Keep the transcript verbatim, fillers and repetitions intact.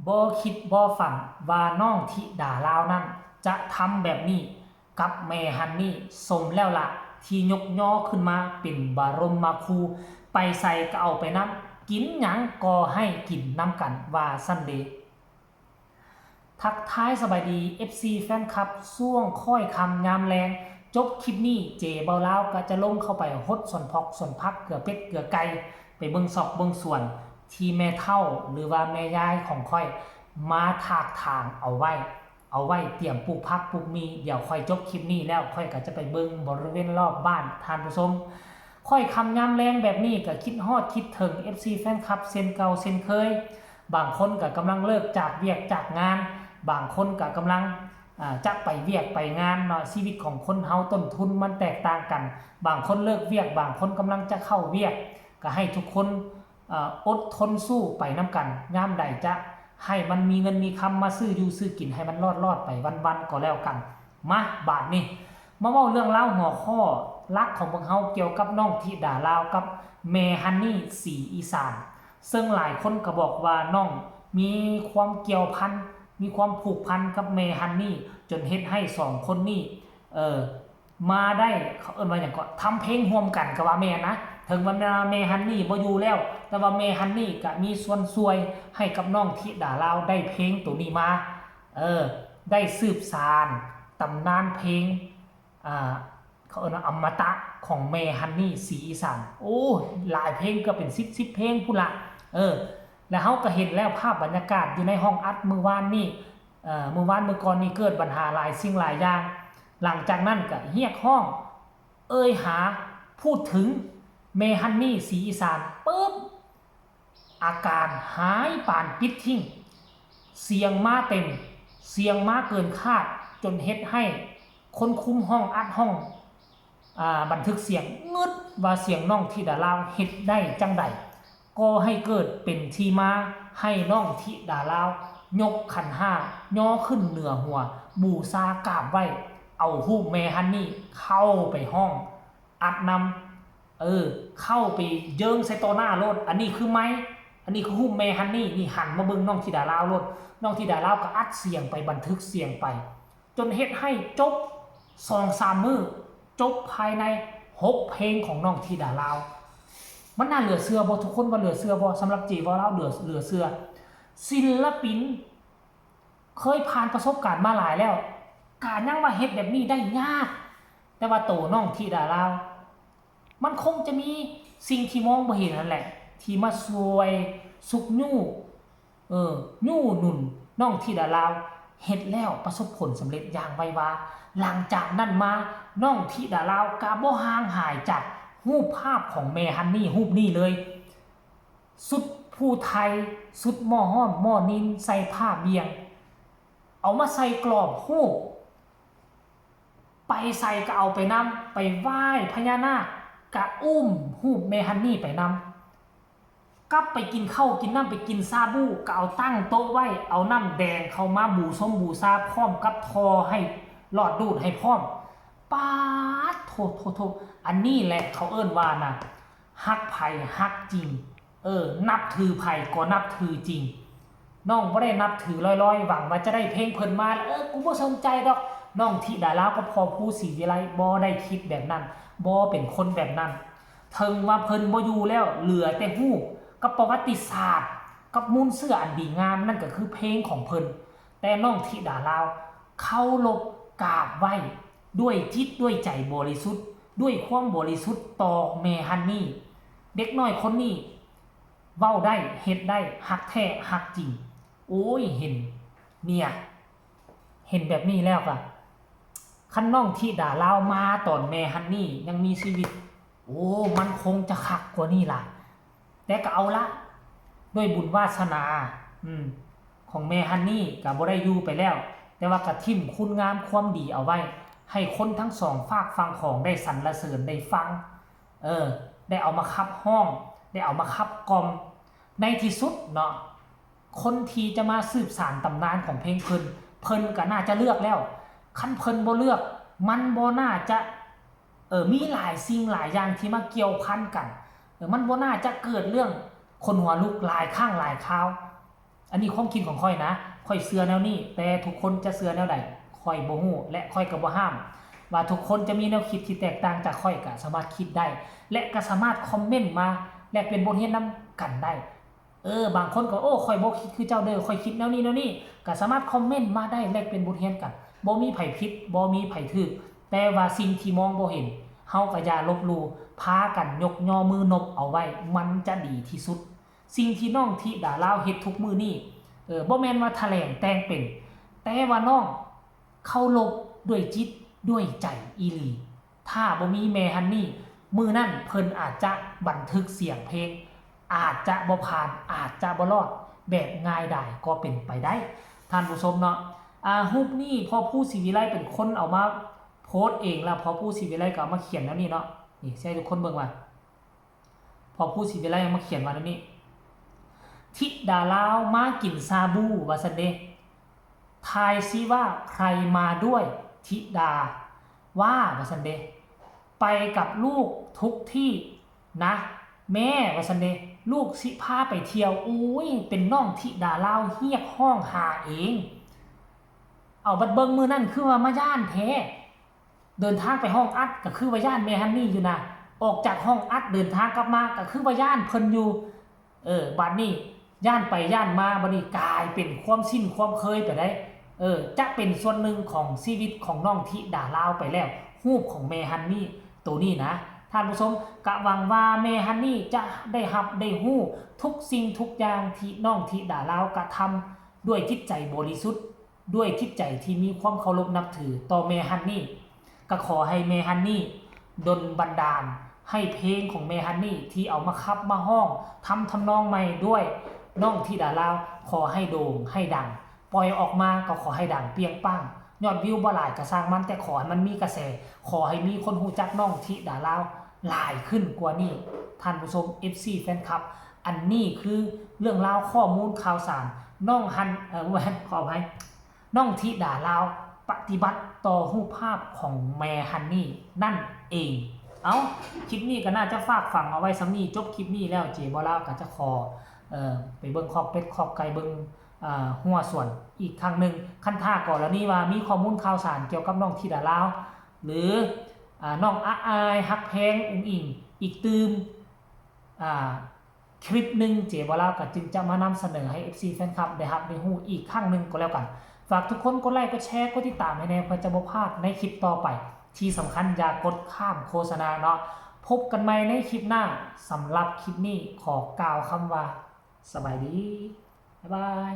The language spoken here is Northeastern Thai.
บ่คิดบ่ฝันว่าน้องธิดาลาวนั้นจะทำแบบนี้กับแม่ฮันนี่ สมแล้วละที่ยกย่อขึ้นมาเป็นบรมครู ไปใสก็เอาไปนำ กินหยังก็ให้กินนำกันว่าซั่นเด้ ทักทายสบายดี เอฟซี แฟนคลับ ช่วงค่อยค่ำยามแลง จบคลิปนี้เจเบาลาวก็จะลงเข้าไปฮดสวนพอกสวนผักเกือเป็ดเกือไก่ ไปเบิ่งซอกเบิ่งสวนที่แม่เฒ่าหรือว่าแม่ยายของข้อยมาถากถางเอาไว้ เอาไว้เตรียมปลูกผักปลูกหมี เดี๋ยวข้อยจบคลิปนี้แล้วข้อยก็จะไปเบิ่งบริเวณรอบบ้านท่านผู้ชม ค่อยค่ำยามแลงแบบนี้ก็คิดฮอดคิดถึง เอฟซี แฟนคลับเช่นเก่าเช่นเคย บางคนก็กำลังเลิกจากเวียกจากงาน บางคนก็กำลัง อ่า จะไปเวียกไปงานเนาะ ชีวิตของคนเฮาต้นทุนมันแตกต่างกัน บางคนเลิกเวียก บางคนกำลังจะเข้าเวียก ก็ให้ทุกคน เอ่อ อดทนสู้ไปนำกัน ยามใดจะให้มันมีเงินมีคำมาซื้ออยู่ซื้อกินให้มันรอดๆ ไปวันๆ ก็แล้วกัน มา บาดนี้ มาเว้าเรื่องราวหัวข้อหลักของพวกเฮาเกี่ยวกับน้องธิดาลาวกับแม่ฮันนี่ศรีอีสาน ซึ่งหลายคนก็บอกว่าน้องมีความเกี่ยวพัน มีความผูกพันกับแม่ฮันนี่ จนเฮ็ดให้สองคนนี้ เอ่อ มาได้ เขาเอิ้นว่าหยังก็ ทำเพลงร่วมกันก็ว่าแม่นนะ ถึงว่าแม่ฮันนี่บ่อยู่แล้ว แต่ว่าแม่ฮันนี่ก็มีส่วนช่วยให้กับน้องธิดาลาวได้เพลงตัวนี้มา เออ ได้สืบสานตำนานเพลง อ่า เขาเอิ้นว่าอมตะของแม่ฮันนี่ศรีอีสาน โอ้ หลายเพลง เกือบเป็นสิบ สิบเพลงพู้นละ เออ แล้วเฮาก็เห็นแล้วภาพบรรยากาศอยู่ในห้องอัดมื้อวานนี้ เอ่อ มื้อวานมื้อก่อนนี่เกิดปัญหาหลายสิ่งหลายอย่าง หลังจากนั้นก็เรียกร้อง เอ่ยหา พูดถึงแม่ฮันนี่ศรีอีสานปุ๊บ อาการหายปานปิดทิ้ง เสียงมาเต็ม เสียงมาเกินคาด จนเฮ็ดให้คนคุมห้องอัดห้อง อ่า บันทึกเสียงงึดว่าเสียงน้องธิดาลาวเฮ็ดได้จั่งใด ก่อให้เกิดเป็นที่มาให้น้องธิดาลาว ยกขันห้า ย่อขึ้นเหนือหัว บูชากราบไหว้ เอารูปแม่ฮันนี่เข้าไปห้องอัดนำ เออ เข้าไปเยิงใส่ต่อหน้าโลด อันนี้คือไมค์ อันนี้คือรูปแม่ฮันนี่ นี่หันมาเบิ่งน้องธิดาลาวโลด น้องธิดาลาวก็อัดเสียงไป บันทึกเสียงไป จนเฮ็ดให้จบสองสามมื้อ จบภายในหกเพลงของน้องธิดาลาว มันน่าเหลือเชื่อบ่ ทุกคนว่าเหลือเชื่อบ่ สำหรับเจเบาลาวเหลือ เหลือเชื่อ ศิลปินเคยผ่านประสบการณ์มาหลายแล้ว ก็ยังว่าเฮ็ดแบบนี้ได้ยาก แต่ว่าโตน้องธิดาลาว มันคงจะมีสิ่งที่มองบ่เห็นนั่นแหละ ที่มาช่วยชุบยู้ เออ ยู้หนุนน้องธิดาลาว เฮ็ดแล้วประสบผลสำเร็จอย่างไววา หลังจากนั้นมาน้องธิดาลาวก็บ่ห่างหายจากรูปภาพของแม่ฮันนี่รูปนี้เลย ชุดผู้ไทย ชุดหม้อฮ้อมหม้อนิน ใส่ผ้าเบี่ยง เอามาใส่กรอบรูป ไปไสก็เอาไปนำ ไปไหว้พญานาคก็อุ้มรูปแม่ฮันนี่ไปนำ กลับไปกินข้าวกินน้ำ ไปกินชาบูก็เอาตั้งโต๊ะไว้ เอาน้ำแดงเข้ามาบูชมบูชาพร้อมกับทอให้หลอดดูดให้พร้อม ป๊าดโถ โถ โถ อันนี้แหละเขาเอิ้นว่านะ ฮักไผฮักจริง เออ นับถือไผก็นับถือจริง น้องบ่ได้นับถือลอยๆ หวังว่าจะได้เพลงเพิ่นมาแล้ว เออ กูบ่สนใจดอก น้องธิดาลาวกับพ่อภูศรีวิไลบ่ได้คิดแบบนั้น บ่เป็นคนแบบนั้น ถึงว่าเพิ่นบ่อยู่แล้ว เหลือแต่รูปกับประวัติศาสตร์ กับมูลเชื้ออันดีงาม นั่นก็คือเพลงของเพิ่น แต่น้องธิดาลาวเคารพกราบไหว้ด้วยจิตด้วยใจบริสุทธิ์ ด้วยความบริสุทธิ์ต่อแม่ฮันนี่ เด็กน้อยคนนี้เว้าได้ เฮ็ดได้ ฮักแท้ฮักจริง โอ้ย เห็น เนี่ย เห็นแบบนี้แล้วก็ คันน้องธิดาลาวมาตอนแม่ฮันนี่ยังมีชีวิต โอ้ มันคงจะคักกว่านี้ล่ะ แต่ก็เอาละ ด้วยบุญวาสนา อืม ของแม่ฮันนี่ก็บ่ได้อยู่ไปแล้ว แต่ว่าก็ทิ่มคุณงามความดีเอาไว้ ให้คนทั้งสองฟากฝั่งของได้สรรเสริญได้ฟัง เออ ได้เอามาขับฮ้อง ได้เอามาขับกล่อม ในที่สุดเนาะ คนที่จะมาสืบสานตำนานของเพลงเพิ่น เพิ่นก็น่าจะเลือกแล้ว คันเพิ่นบ่เลือก มันบ่น่าจะ เออ มีหลายสิ่งหลายอย่างที่มาเกี่ยวพันกัน เออ มันบ่น่าจะเกิดเรื่องขนหัวลุกหลายครั้งหลายคราว อันนี้ความคิดของข้อยนะ ข้อยเชื่อแนวนี้ แต่ทุกคนจะเชื่อแนวใด ข้อยบ่ฮู้ และข้อยก็บ่ห้าม ว่าทุกคนจะมีแนวคิดที่แตกต่างจากข้อย ก็สามารถคิดได้ และก็สามารถคอมเมนต์มาแลกเปลี่ยนบทเรียนนำกันได้ เออ บางคนก็ โอ้ ข้อยบ่คิดคือเจ้าเด้อ ข้อยคิดแนวนี้แนวนี้ ก็สามารถคอมเมนต์มาได้แลกเปลี่ยนบทเรียนกัน บ่มีไผผิด บ่มีไผถูก แต่ว่าสิ่งที่มองบ่เห็น เฮาก็อย่าลบหลู่ พากันยกย่อมือนบเอาไว้ มันจะดีที่สุด สิ่งที่น้องธิดาลาวเฮ็ดทุกมื้อนี้ เออ บ่แม่นว่าแถลงแต่งเป็น แต่ว่าน้องเคารพด้วยจิตด้วยใจอีหลี ถ้าบ่มีแม่ฮันนี่ มื้อนั้นเพิ่นอาจจะบันทึกเสียงเพลง อาจจะบ่ผ่าน อาจจะบ่รอด แบบง่ายดายก็เป็นไปได้ ท่านผู้ชมเนาะ อ่า รูปนี้พ่อผู้ศรีวิไลเป็นคนเอามาโพสต์เอง แล้วพ่อผู้ศรีวิไลก็เอามาเขียนแนวนี้เนาะ นี่ สิให้ทุกคนเบิ่งว่า พ่อผู้ศรีวิไลเอามาเขียนว่าแนวนี้ ธิดาลาวมากินชาบู ว่าซั่นเด้ ทายซิว่าใครมาด้วย ธิดา ว่า ว่าซั่นเด้ ไปกับลูกทุกที่นะ แม่ ว่าซั่นเด้ ลูกสิพาไปเที่ยว อุ้ย เป็นน้องธิดาลาวเรียกร้องหาเอง เอาบัดเบิ่งมื้อนั้นคือว่ามาย้านแท้ เดินทางไปห้องอัดก็คือว่าย้านแม่ฮันนี่อยู่นะ ออกจากห้องอัดเดินทางกลับมาก็คือว่าย้านเพิ่นอยู่ เออ บัดนี้ย้านไปย้านมา บัดนี้กลายเป็นความชินความเคยไปได้ เออ จะเป็นส่วนหนึ่งของชีวิตของน้องธิดาลาวไปแล้ว รูปของแม่ฮันนี่ตัวนี้นะ ท่านผู้ชม ก็หวังว่าแม่ฮันนี่จะได้รับได้ฮู้ทุกสิ่งทุกอย่างที่น้องธิดาลาวกระทำด้วยจิตใจบริสุทธิ์ ด้วยจิตใจที่มีความเคารพนับถือต่อแม่ฮันนี่ ก็ขอให้แม่ฮันนี่ดลบันดาลให้เพลงของแม่ฮันนี่ที่เอามาขับมาฮ้อง ทำทำนองใหม่ด้วยน้องธิดาลาว ขอให้โด่งให้ดัง ปล่อยออกมาก็ขอให้ดังเปรี้ยงปัง ยอดวิวบ่หลายก็ช่างมัน แต่ขอให้มันมีกระแส ขอให้มีคนรู้จักน้องธิดาลาวหลายขึ้นกว่านี้ ท่านผู้ชม เอฟซี แฟนคลับ อันนี้คือเรื่องราวข้อมูลข่าวสาร น้องฮัน เอ่อ บ่แม่น ขออภัย น้องธิดาลาวปฏิบัติต่อรูปภาพของแม่ฮันนี่นั่นเอง เอ้า คลิปนี้ก็น่าจะฝากฝังเอาไว้ส่ำนี้ จบคลิปนี้แล้วเจบ่าวลาวก็จะขอ เอ่อ ไปเบิ่งคอกเป็ดคอกไก่ เบิ่ง อ่า ฮั้วสวนอีกครั้งหนึ่ง คันถ้ากรณีว่ามีข้อมูลข่าวสารเกี่ยวกับน้องธิดาลาว หรือ อ่า น้องอาอายฮักแพงอุ๋งอิ๋งอีกตื่ม อ่า คลิปหนึ่งเจบ่าวลาวก็จึงจะมานำเสนอให้ เอฟซี แฟนคลับได้รับได้ฮู้อีกครั้งหนึ่งก็แล้วกัน ฝากทุกคนกดไลค์กดแชร์กดติดตามให้แน่ เพื่อจะบ่พลาดในคลิปต่อไป ที่สำคัญอย่ากดข้ามโฆษณาเนาะ พบกันใหม่ในคลิปหน้า สำหรับคลิปนี้ขอกล่าวคำว่า สบายดี บ๊ายบาย